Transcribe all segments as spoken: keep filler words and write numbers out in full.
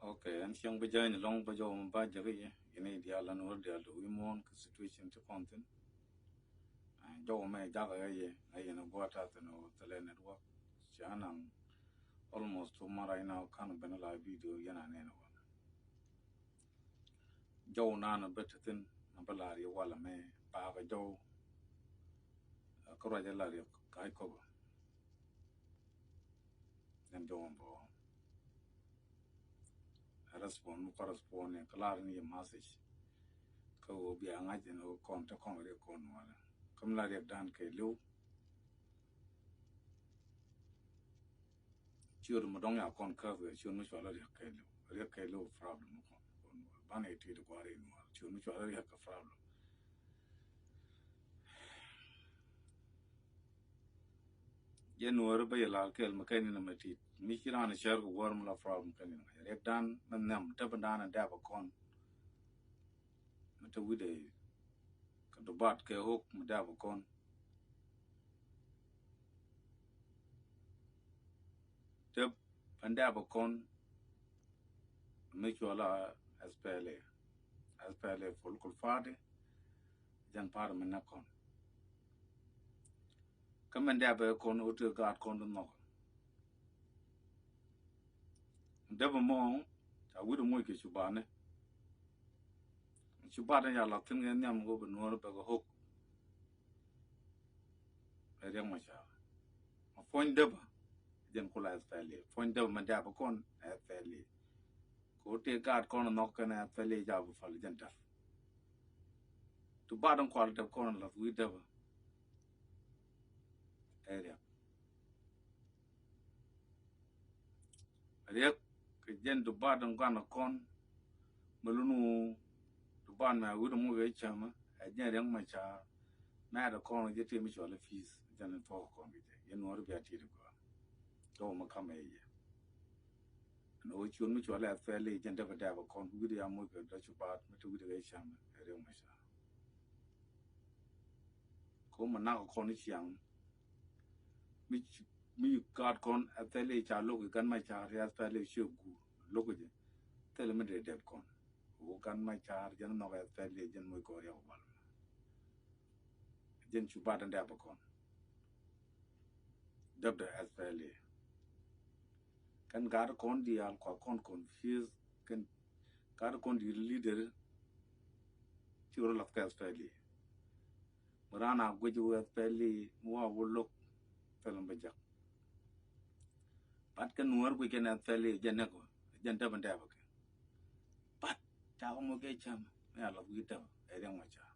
Ok, ɛn cieŋ bi jääny lɔŋ bä jɔw mi ba jäk i̱ yɛ ni diaal ɛn wä diaal ti wi̱i̱ muɔ̱ɔ̱n kɛ situation ti kɔn thi̱n. Jɔw mɛ jakä ɛ yɛ ɛ yɛn ɛ gua̱a̱t ta̱a̱ thi̱n ɛ wä thilɛ network. Ca naŋ almost two months right now, kan ben la video yɛn a nɛn ɛ wä. Jɔw naan a bä te thi̱n a bä lar yɛ walɛ mɛ pakä jɔw. Kä ruac a lar yɛ ka̱c kɔbä. Ɛn jɔw mɛ bä a respond mi kɔ respond ni kä lar ni yɛ message. Kä wä bia ŋa̱c ɛn wä kɔn te kɔn riɛk kɔn walɛ kä mi lar yɛ dan kɛ liw. Ciöt mi dɔ̱ŋ ya kɔn käth kɛ ciöt mi cual a riɛk kɛ liw, riɛk kɛ liw problem mi kɔn kɔn walɛ ban ɛ tit guari in walɛ ciöt mi cual a riɛk kɛ problem. Jɛ nuɔri bä yɛ lal kɛl mi kɛn in a mɛ tit mi ci ran a cär kɛ wär mi la problem kɛn in a mɛ riɛk dan mi nhiam te bi dan a dɛp a kɔn. Mi te wi̱dɛ kɛ dubat kɛ hok mi dɛp a kɔn. Te bi dɛp a kɔn mi cuɔl a S P L A, S P L A political party. Jɛn party mi nɛ kɔn kä mi dɛp a kɔn wä te gaat kɔn ti nhɔk. Däpä mɔ a wi̱t moc kɛ cubanɛ. Cubanɛ ya lath thi̱n kɛ nhiam kɛ bi nuɔ̱ɔ̱r bɛ kɛ hok. Ɛ Riɛk Macar ma puɔ̱ny däpä. Jɛn kula S P L A puɔ̱ny däpä ma dɛpä kɔn S P L A. Kɛ wä tëë gaat kɔn nhɔk kɛn S P L A jabä pal jɛn tɛr. Cubanɛ kual däp kɔn lath wi̱i̱ däpä. Ɛ Riɛk Riɛk kɛ jɛn dubat in guan kɔn. Mɛ lunu dubat mɛ a wi̱t muk ɛ cämä ɛ jɛn Riɛk Macar. Mɛ a dɛ kɔn jɛ tëë mi cual ɛ peace jɛn in thuɔk kɔn kɛ jɛ yɛn nuɔri bia ti̱i̱t guan. Tɔw mɛ kamɛ jɛ. Ɛn ɣöö ciöt mi cual ɛ thɛl i̱ jɛn dɛpɛ dɛpɛ kɔn wi̱t ya muk kɛ dɔ̱ cubat mi te wi̱t kɛ cämä ɛ Riɛk Macar. Ko mɛ nak kɔn ciaŋ mi ci mi gat kɔn ɛ thɛl i̱ ca lo̱k i̱ gan ma ca riath thɛl i̱ ciɛ guur lo̱k i̱ jɛ thɛl mi dee dɛt kɔn. Wä gan ma ca riath jɛn nhɔk ɛ thɛl i̱ jɛn moc kɔn riath wal. Jɛn cu bat in dɛp kɔn dɛp dɛ ɛ thɛl i̱ kɛn gat kɔn diaal kua kɔn confuse kɛn gat kɔn di leader. Ci rɔ lath kɛ ɛ thɛl i̱ Mɛ raan a guic wee thɛli mi wa wä lo̱k thɛl mi bä jak. Bat kɛ nuɔ̱ɔ̱r guic kɛn ɛ thɛli jɛn nɛk wä jɛn däpä dɛpä kɛ. Bat ca wä mɔ kɛ cäm mi a lath wi̱i̱ däpä ɛ Riɛk Macar.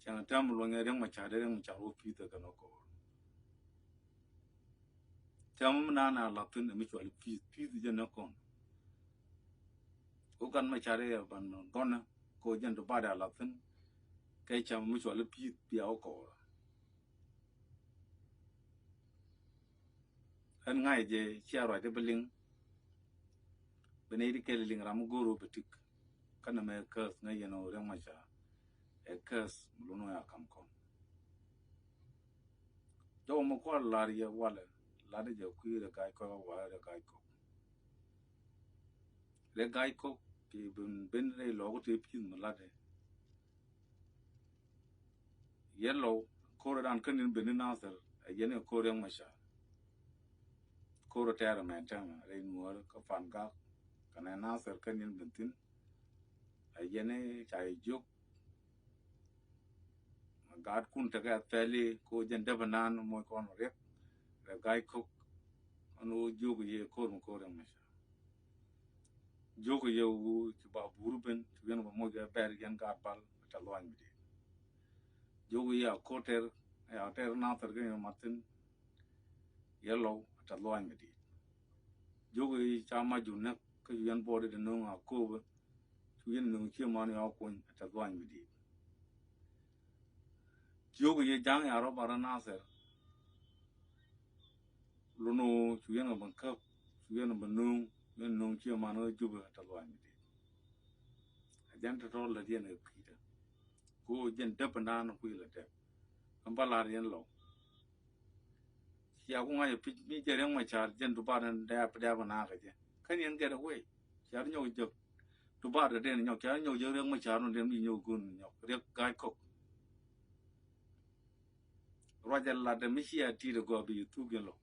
Cäŋ tääm luɔ̱ny ɛ Riɛk Macar dee Riɛk Macar wä pi̱i̱th ɛ kɛn wä kɔɔr. Tääm mi naan a lath thi̱n ɛ mi cuali pi̱i̱th pi̱i̱th jɛn nɛk kɔn. Ko gan ma car iɛ ban gɔnɛ ko jɛn ti bat a lathin. Kɛ cam mi cuali pi̱i̱th bia wä kɔɔr. Ɛn ŋa̱c jɛ cia ruacdɛ bi liŋ. Bi nɛy ti kɛl liŋ ram mi go̱o̱r wä bi tik. Kä nɛmɛ ɛ käth ŋäc yɛn ɔ Riɛk Macar. Ɛ käth mi lun wä a kam kɔn. Jɔw mi kual lar yɛ walɛ lat jɛ kui̱ rɛ ga̱c kɔk a walɛ rɛ ga̱c kɔk. Rɛ ga̱c kɔk ti ben ben rɛ lɔk ti pi̱th mi lat rɛ. Yɛ lɔw ko̱r dan kä nin ben ni Nathir ɛ yɛn ɛ ko̱r Riɛk Macar. Ko̱r tɛɛr mɛn tɛmɛ rɛ nuɔr kä Pan Gak kɛnɛ Nathir kä nin ben thin. Ɛ yɛn ca yɛ jiök. Gaat kun tekɛ thɛli ko jɛn däpä nan moc kɔn riɛk rɛ ga̱c kok. Ɛn ɣöö jiök yɛ ko̱r mi ko̱r Riɛk Macar. Jiök yɛ wu ci ba bur ben ci wiɛn ba moc kɛ bɛr yɛn gaat bal tɛ luany mi di̱i̱t. Jiök yɛ a ko̱r tɛr ya tɛr Nathir kɛ yɛn mathin. Yɛ lɔw tɛ luany mi di̱i̱t. Jiök yɛ ca mac jun näk kä ci wiɛn buɔt i̱ dɛ no̱o̱ŋ a ko̱o̱pä. Cu yɛn no̱o̱ŋ cie man yɔ̱ɔ̱k kuny a tɛth luany mi di̱i̱t. Ciök yɛ ja̱ŋ ya rɔ barä Nathir. Lun ɣöö cu yɛn kɛ ben käp cu yɛn ben no̱o̱ŋ yɛn no̱o̱ŋ cie man ɣä Jubɛ a tɛth luany mi di̱i̱t. A jɛn tɔ̱tɔ̱ lät yɛn kɛ kui̱dä. Ku jɛn däp naan kui̱ lɛ dɛp. Ɛn ba lar yɛn lɔw. Cia ku ŋa̱c ɛ pi̱c mi jɛ Riɛk Macar jɛn dubat ɛn dɛp dɛp ɛn nakä jɛ. Can yɛn get away. Cia rɔ nyɔk jek Dubat kɛ den nyɔk, cia rɔ nyɔk jek Riek Machar ni den bi nyɔk gun nyɔk, Riek Gai Kok. Ruacɛ lat mi cia tit a gɔaa bi thuk yɛn lɔ.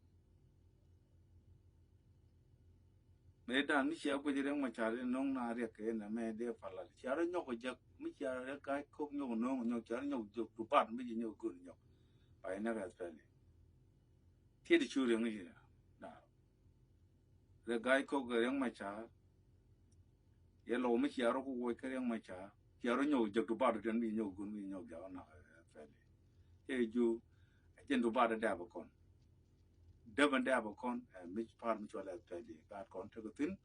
Mëë dan mi cia guic Riek Machar in no̱ŋ na Riek kɛ in a mɛ dee palat. Cia rɔ nyɔk jek mi cia Riek Gai Kok nyɔk no̱ŋ nyɔk, cia rɔ nyɔk jek Dubat mi ci nyɔk gun nyɔk. Ba yɛn nɛk ɛ thɛli. Tiet cu Riek ni ci na. Riek Gai Kok kɛ Riek Machar. Yɛ lɔw mi cia rɔ ku wuɔc kä Riek Machar. Cia rɔ nyɔk jek Dubat den bi nyɔk gun bi nyɔk jak nak ɛ thɛli. Cɛ ju ɛ jɛn Dubat dɛp kɔn. Däp ɛn dɛp kɔn ɛ mi pa̱a̱t mi cual ɛ thɛli. Gaat kɔn tekɛ thi̱n.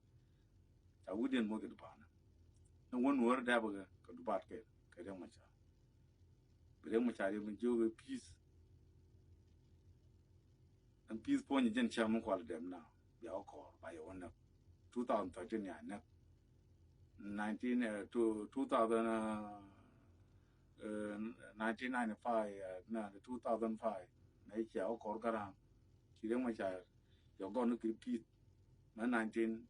Ca wi̱diɛn moc kɛ Dubat ni. Ni wä Nuäär dɛp kɛ kɛ Dubat kɛ kɛ Riek Machar. Bi Riek Machar yɛ mi jiök ɛ peace. Ɛn peace puɔ̱ny jɛn cäm mi kual dɛm na bia wä kɔɔr ba yɛ wä näk. Two thousand thirteen ya näk. Nineteen, eh, two, two thousand, eh, eh, nineteen ninety-five, eh, na two thousand five. Na icia wä kɔɔr Garaŋ. Ci Riek Machar yɛ gɔn ni kɛ peace. Mɛ nineteen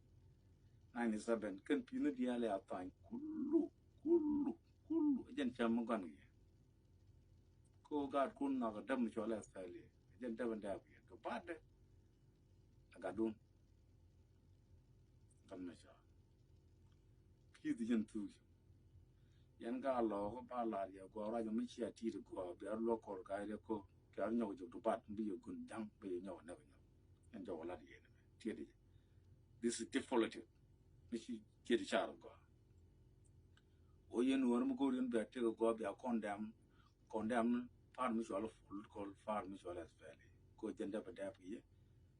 ninety-seven kɛn peace ni diaal ya thany kulu, kulu, kulu. Jɛn cäm mi gɔn kɛ yɛ. Ko gaat kun nak däm ni cual ɛ thɛli. Jɛn däm ni dɛp yɛ. Kɛ bat dɛ. A gatdun. Gat Machar. Peace jɛn thuk. Yɛn ka lɔɔk ba lar yɛ gɔaa ruac mi cia tit gɔaa bia luɔk kɔr ka yɛ ko. Kɛ ar nyɔk jok Dubat bi yɛ gun ja̱ŋ bi yɛ nyɔk näk nyɔk. Yɛn jɔk lat yɛ ni mɛ. Tiet jɛ. This is deep politics. Mi ci tiet car gɔaa. Wä yɛn wär mi go̱o̱r yɛn bia tek gɔaa bia condemn, condemn ni pa̱a̱r mi cual political, pa̱a̱r mi cual S P L A. Ko jɛn dɛp dɛp yɛ.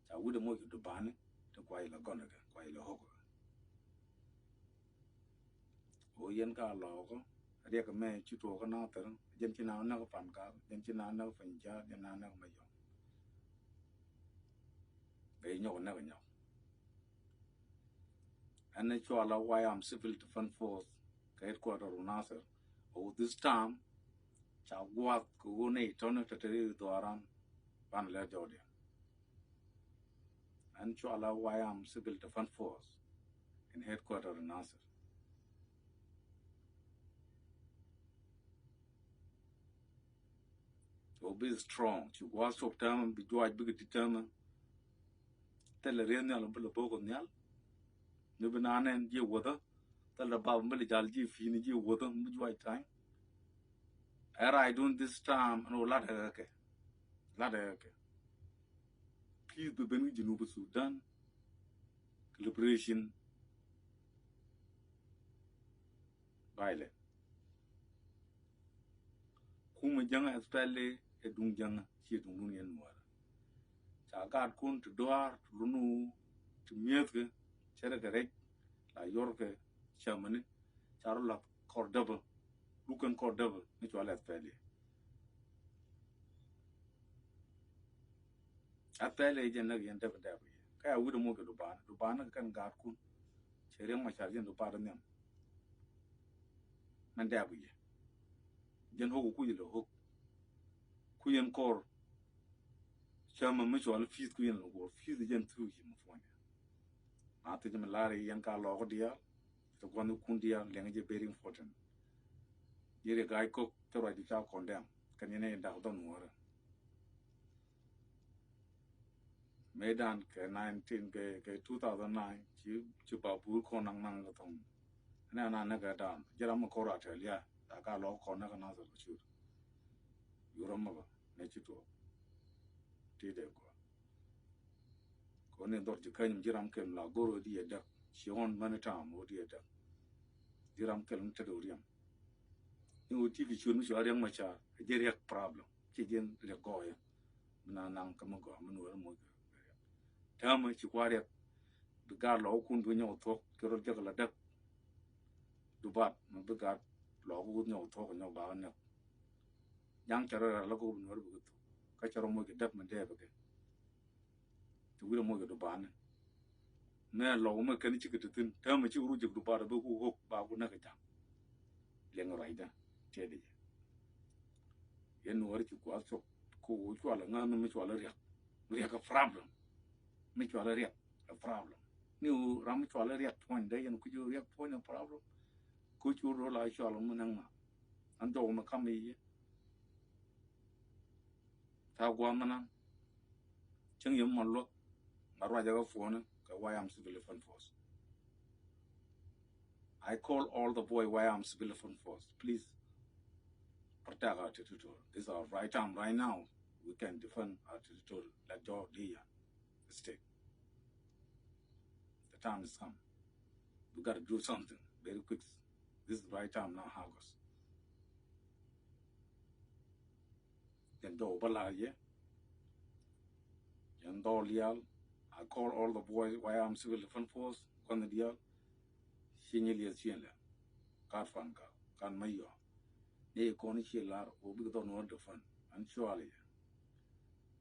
Ca wi̱dɛ moc kɛ Dubat ni ti kuay la gɔn kɛ kuay la ho̱k kɛ. Wä yɛn ka lɔɔk Riek mɛ ci tuɔɔk kä Nathir, jɛn ci na näk Pan Gal, jɛn ci na näk Piny Ja̱a̱r, jɛn na näk Mayom. Bɛ nyɔk näk nyɔk. Ɛn ni cual a White Army Civil Defense Force kɛ headquarter of Nathir. Ɔ this time ca guath kɛ wun ni tɔni tɛtɛri dhuaran. Ban lɛ jɔdiɛn. Ɛn cual a White Army Civil Defense Force in headquarter in Nathir. Ɔ bi strong ci guath cop täämɛ bi juac bikɛ ti täämɛ. Thilɛ rieth nhial bi lɛ bok nhial. Ni bi naan ɛn jiɛ wuɔthä. Thilɛ bap bi lɛ jal jiɛ pi̱i̱ni jiɛ wuɔthä bi juac tany. Ɛ rac dun this time ɛn wä lat ɛ kɛ lat ɛ kɛ. Peace bi ben kä Junub Sudan. Liberation. Violence. Kumɛ jäŋä especially ɛ duŋ jäŋä ci duŋ dun yɛn muɔrä. Ca gaat kun ti duaar ti lunu ti mi̱ethkɛ cɛ rɛ kɛ rɛc la yɔrkɛ cämäni ca rɔ lath kɔr däpä. Lukɛn kɔr däpä ni cual especially. A thɛl ɛ jɛn näk yɛn däpä dɛpä yɛ. Kä ya wi̱dɛ moc kɛ Dubai ni. Dubai ni kɛ kɛn gaatkun. Cɛ Riek Machar jɛn Dubai ni nhiam. Mɛn dɛpä yɛ. Jɛn ho̱k kuc ilɛ ho̱k. Kuc yɛn kɔr. Cä mɛ mi cual peace kuc yɛn lɛ guɔr. Peace jɛn thuk ci mɛ puɔnyɛ. Na thiec mi lar yɛn ka lɔɔk diaal. Ti gua̱n kun diaal liɛŋ jɛ very important. Ji̱ Riek Gai Kok te ruac di ca condemn kɛn yɛn i̱ dak dhɔn wärä. Mëë dan kɛ nineteen kɛ, kɛ two thousand nine ci, ci babur kɔn naŋ naŋ kɛ thɔŋ. Ɛn ɛn anɛ kɛ dan ji̱ ram mi kɔr a tɛl ya dak ka lɔk kɔn nɛ kɛ Nasir Bashir. Yurä mɛ bä nɛ ci tuɔɔk. Ti dee gua̱. Kɔn ni dhɔr ji̱ käny mi ji̱ ram kɛl mi la go̱r ɣä di yɛ däk. Ci ɣɔn mɛn i̱ ta̱a̱m ɣä di yɛ däk. Ji̱ ram kɛl mi tet ɣä riɛm. Ni ɣä ti kɛ ciöt mi cua Riek Machar. Ɛ ji̱ Riek problem. Ci ji̱ Riek gɔɔyä. Mi na naŋ kä mi gɔaa mi nuɔ̱ɔ̱r moc kɛ Riek. Täämɛ ci kua Riek. Bi gaat lɔɔk kun bi nyɔk thuɔ̱k. Kɛ rɔ jek la däk. Dubai mi bi gaat lɔɔk kun nyɔk thuɔ̱k nyɔk ba ɣä näk. Ja̱ŋ cɛ rɔ rɛl la kɛ wä bi nuɔ̱ɔ̱r bi kɛ thuk. Kä cɛ rɔ moc kɛ däk mi dee bi kɛ. Ti wi̱rɛ moc kɛ Dubai ni. Nɛ lɔw mɛ kɛn cikɛ ti thi̱n täämɛ cikɛ ru jek Dubai bä ku ho̱k ba ku näk kɛ ja̱ŋ. Liɛŋ ruacdä tiɛt i̱ jɛ. Yɛn nuɔ̱ɔ̱ri ci kuath cop ku cual ŋäth mi cual Riek. Riek a problem. Mi cual Riek a problem. Ni wu ram mi cual riɛk puɔ̱ny dee yɛn kuc wu riɛk puɔ̱ny ni problem. Kuc wu rol a cual mi näŋ ma. An jɔw mi kam i̱ yie. Tha guam mi nan. Cäŋ yɛ mi mɔ luäk. Ma ruacɛ kɛ puɔ̱ni kɛ White Arm Civil Defense Force. I call all the boy White Arm Civil Defense Force. Please protect our territory. This is our right time right now. We can defend our territory like Georgia state. The time has come. We gotta do something very quick. This is the right time now, August. Then do balaje. Then do lial. I call all the boys, White Arm Civil Defense Force, kɔn dial. Cieŋ lial cieŋ la. Kat fan ka, kan ma yɔ. Ni kɔn ci lar, o bi dɔn wɔ defend. An cual ye.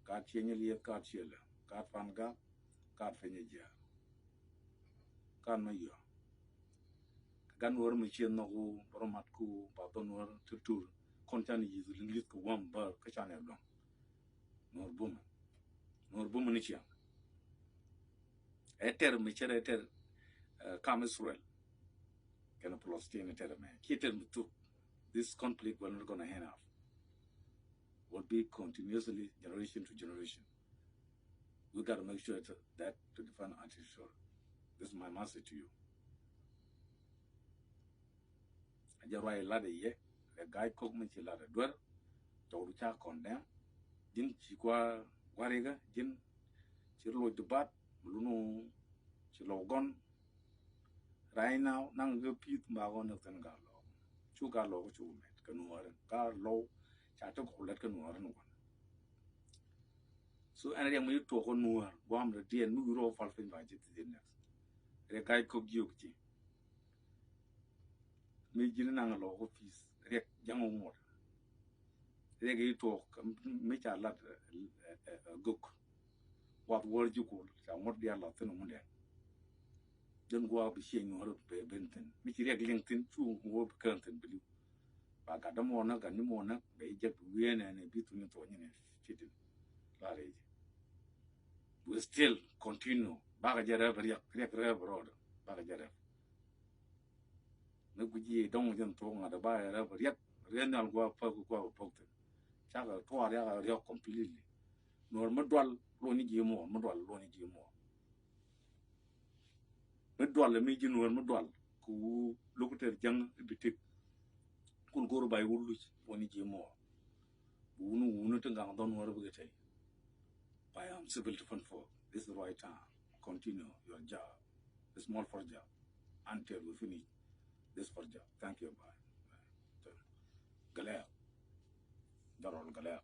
Kat cieŋ lial, kat ciel la. Kat fan ka, kat fenye jia. Kan ma yɔ. Gan wär mi ciɛ nhɔk wu bä rɔ mat ku ba dhɔn wär tur tur. Kɔn can yi̱th li̱th kɛ wam bär kä can ɛ luaŋ. Nuɔr bumɛ. Nuɔr bumɛ ni ciaŋ. Ɛ tɛr mi cɛ rɛ tɛr, eh, kam Israel. Kɛn Palestine tɛr mɛ. Ci tɛr mi thuk. This conflict will not gonna end up. Will be continuously generation to generation. We gotta make sure that, that to defend our territory. This is my message to you. A jɛ ruac lat ɛ yɛ, rɛ ga̱a̱c kok mi ci lat ɛ duer, tɔk du ca condemn, ji̱n ci kua guarikä, ji̱n ci loc di bat, lunu ci lɔw gɔn. Right now, naŋ kɛ pi̱th ma gɔn ni thin gal lɔk. Cu gal lɔk cu mɛt kɛ nuɔɔri, gal lɔw ca ti kɔk lɛt kɛ nuɔɔri ni gɔn. So ɛn riɛk mi ci tuɔk kɛ nuɔɔr, guam rɛ diɛn mi wi̱i̱ rɔ pal piny ba ji̱ ti next. Rɛ ga̱a̱c kok jiök ji̱. Mi ji̱n naŋ lɔ kä pi̱th riɛk ja̱ŋ wä ŋuɔt. Riɛk i̱ tuɔɔk mi ca lat, eh, eh, eh, gök. Wath wäär ji̱ kul ca ŋuɔt diaal la thin ŋundɛ. Den gua̱a̱k bi cieny nuɔ̱ɔ̱r ben thin mi ci riɛk liŋ thin cu ŋuɔ̱ɔ̱r bi kään thin bi li̱w. Ba gat dämuɔɔr näk gat nimuɔɔr näk bɛ i̱ jek bi wiee nɛɛni bi thuny thuɔ̱ny ni ci din. La rɛy ji̱. We still continue. Bakɛ jɛ rɛp riɛk, riɛk rɛp rɔɔdɛ. Bakɛ jɛ rɛp. Mi guic i̱ dɔ̱ŋ jɛn thuɔ̱k ŋa̱t ɛ bakɛ rɛp riɛk. Riɛk nhial gua̱a̱k päk gua̱a̱k päk thi̱n. Cakɛ tuaar yakɛ riɔ̱k completely. Nuɔ̱ɔ̱r mi dual luɔ̱ny ji̱ muɔ̱ɔ̱r, mi dual luɔ̱ny ji̱ muɔ̱ɔ̱r. Mi dual mi ji̱ nuɔ̱ɔ̱r mi dual. Ku lo̱k tɛr jäŋ i̱ bi tëk. Kun go̱r ba i̱ wul luc luɔ̱ny ji̱ muɔ̱ɔ̱r. Wunu wunu ti gaŋ dhɔn wär bikɛ tɛy. White Arm Civil Defense Force, this is right time. Continue your job. A small first job. Until we finish this first job. Thank you. Bye. Bye. Galea. Darol Galea.